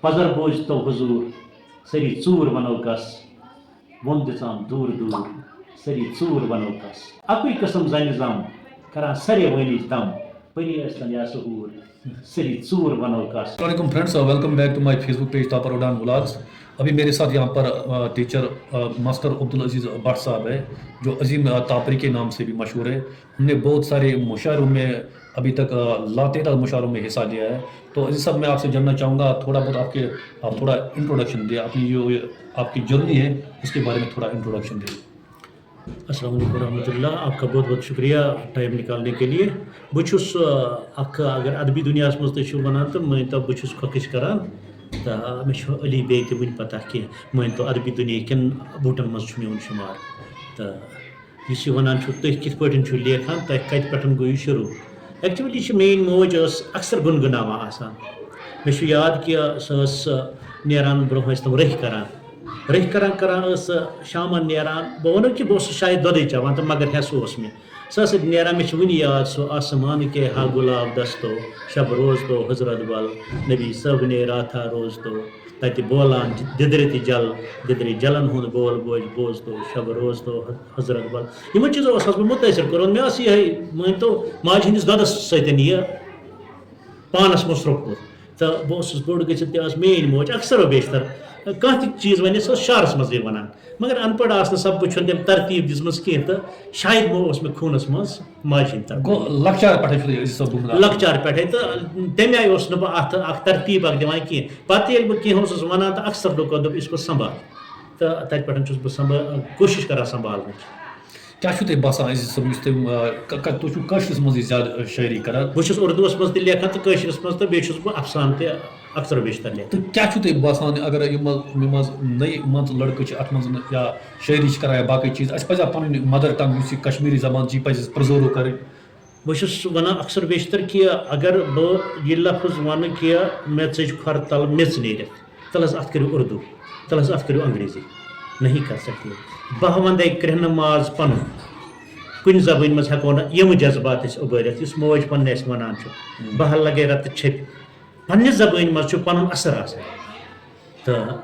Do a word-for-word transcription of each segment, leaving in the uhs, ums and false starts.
پزر بوزتو حضور، سٲری ژوٗر ونو کس۔ ووٚن دِژام دوٗر دوٗر، سٲری ژوٗر ونو کس۔ اکُے قسم زنہِ زم، کران سرے وٲنِج دم۔ پری ٲسۍتن یا سہوٗر، سٲری ژوٗر ونو کس۔ السلام علیکم friends, welcome back to my Facebook page Tapar Udan Vlogs. अभी मेरे साथ यहाँ पर टीचर मास्टर अब्दुल अजीज भट्ट साहब है, जो अजीम तापरी के नाम से भी मशहूर है। हमने बहुत सारे मुशायरों में अभी तक अ, लातेदार मुशायरों में हिस्सा लिया है। तो अजीज साहब, मैं आपसे जानना चाहूँगा, थोड़ा बहुत आपके, आप थोड़ा इंट्रोडक्शन दें, अपनी जो ये आपकी जर्नी है, उसके बारे में थोड़ा इंट्रोडक्शन दें। السلام علیکم ورحمۃ اللہ، آپ کا بہت بہت شکریہ ٹائم نکالنے کے لیے۔ بہٕ چھُس، آ، اکھ، اگر ادبی دُنیاہَس منٛز تُہۍ چھِو وَنان، تہٕ مٲنۍ تو بہٕ چھُس کھۄکھٕج کران، تہٕ، آ، مےٚ چھُ علی بے تہِ وٕنہِ پتہ کینٛہہ، مٲنۍ تو ادبی دُنیا کٮ۪ن بوٗٹَن منٛز چھُ میون شُمار۔ تہٕ یُس یہِ وَنان چھُ، تُہۍ کِتھ پٲٹھۍ چھِو لیکھان، تۄہہِ کَتہِ پٮ۪ٹھ گوٚو یہِ شروٗع؟ ایکچُؤلی چھِ میٛٲنۍ موج ٲس اکثر گُنگُناوان آسان۔ مےٚ چھُ یاد کہِ سۄ ٲس، آ، نیران برٛونٛہہ ٲسۍ تِم رٔہۍ کران۔ رٔہۍ کران کران ٲس سۄ شامَن نیران۔ بہٕ وَنو کہِ بہٕ اوسُس شاید دۄدٕے چٮ۪وان تہٕ مگر حصہٕ اوس مےٚ۔ سۄ ٲس نیران، مےٚ چھُ وٕنہِ یاد سُہ آسمان کے ہا گلاب دستو، شب روز تو حضرت بل، نبی صٲب نے راتھا روز تو۔ تَتہِ بولان دِدرِ تہِ جل، دِدرِ جلن ہُنٛد بول بوج بوزتو، شب روزتو حضرت بل۔ یِمو چیٖزو اوسُس بہٕ مُتٲثر کوٚرمُت۔ مےٚ ٲس یِہوٚے، مٲنۍ تو، ماجہِ ہِنٛدِس دۄدَس سۭتۍ یہِ پانَس منٛز سرٛوپمُت۔ تہٕ بہٕ اوسُس بوٚڑ گٔژھِتھ تہِ ٲس میٛٲنۍ موج اکثر و بیشتر کانٛہہ تہِ چیٖز وَنہِ، سۄ ٲس شعرَس منٛزٕے وَنان۔ مگر اَن پَڑھ آسنہٕ سببہٕ چھُنہٕ تٔمۍ ترتیٖب دِژمٕژ کینٛہہ، تہٕ شاید ما اوس مےٚ خوٗنَس منٛز ماجہِ ہِنٛدۍ طرفہٕ۔ گوٚو، لۄکچارٕ پٮ۪ٹھَے چھُ تۄہہِ عزیز صٲب گوٚمُت؟ لۄکچارٕ پٮ۪ٹھَے، تہٕ تَمہِ آیہِ اوس نہٕ بہٕ اَتھ اَکھ ترتیٖب اَکھ دِوان کینٛہہ۔ پَتہٕ ییٚلہِ بہٕ کینٛہہ اوسُس وَنان، تہٕ اکثر لُکو دوٚپ، "یہِ چھُ پَتہٕ سنبھال۔" تہٕ تَتہِ پٮ۪ٹھ چھُس بہٕ سنبھال-، کوٗشِش کران سنبھالنٕچ۔ کیٛاہ چھُو تۄہہِ باسان، عزیز صٲب، یُس تُہۍ، آ، ک-، ک-، تُہۍ چھُو کٲشرِس منٛزٕے زیادٕ، آ، شٲعری کران؟ بہٕ چھُس اُردوَس منٛز تہِ لیکھان تہٕ کٲشرِس منٛز، تہٕ بیٚیہِ چھُس بہٕ افسانہٕ تہِ اکثر و بیشتر لیکھان۔ تہٕ کیٛاہ چھُو تۄہہِ باسان، اگر یِم منٛز، یِم منٛز نٔے مان ژٕ لڑکہٕ چھِ اَتھ منٛز یا شٲعری چھِ کران یا باقٕے چیٖز، اَسہِ پَزِ پَنٕنۍ مَدر ٹنٛگ، یُس یہِ کشمیٖری زبان چھِ، یہِ پَزِ اَسہِ پرٛزٲرٕو کَرٕنۍ؟ بہٕ چھُس وَنان اکثر بیشتر کہِ اگر بہٕ یہِ لفظ وَنہٕ کہِ مےٚ ژٔج کھۄر تَل میٚژ نیٖرِتھ، تَلہٕ حظ اَتھ کٔرِو اُردو، تَلہٕ حظ اَتھ کٔرِو انگریزی، نہیں کر سکتے۔ بہٕ وَندَے کرٛہنہٕ ماز پَنُن، کُنہِ زبٲنۍ منٛز ہٮ۪کو نہٕ یِم جذبات أسۍ اُبٲرِتھ، یُس موج پَنٕنۍ اَسہِ وَنان چھُ، بہٕ ہا لَگے رَتہٕ چھٔپۍ۔ پننہِ زبٲنۍ منٛز چھُ پنُن اثر آسان۔ تہٕ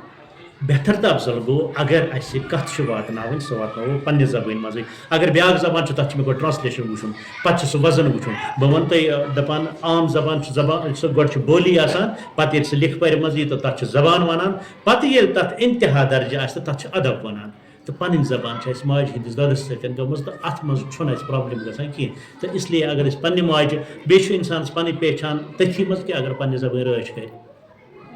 بہتر تہٕ افضل گوٚو، اگر اسہِ کتھ چھِ واتناوٕنۍ، سۄ واتناوو پننہِ زبٲنۍ منٛزٕے۔ اگر بیاکھ زبان چھِ، تتھ چھُ مےٚ گۄڈٕ translation وٕچھُن، پتہٕ چھُ سُہ وزن وٕچھُن۔ بہٕ ونہٕ تۄہہِ، آ، دپان، عام زبان چھِ زبان، سۄ گۄڈٕ چھِ بولی آسان، پتہٕ ییٚلہِ سُہ لیکھہِ پرِ منٛز یی، تہٕ تتھ چھِ زبان ونان۔ پتہٕ ییٚلہِ تتھ انتہا درجہ آسہِ، تہٕ تتھ چھِ ادب ونان۔ تہٕ پنٕنۍ زبان چھِ اسہِ ماجہِ ہٕنٛدِس دۄدس سۭتۍ گٔمٕژ، تہٕ اتھ منٛز چھُنہٕ اسہِ problem گژھان کینٛہہ۔ تہٕ اس لیے اگر أسۍ پننہِ ماجہِ، بیٚیہِ چھُ انسانس پنٕنۍ پہچان تٔتھی منٛز کہِ اگر پننہِ زبٲنۍ رٲچھ کرِ۔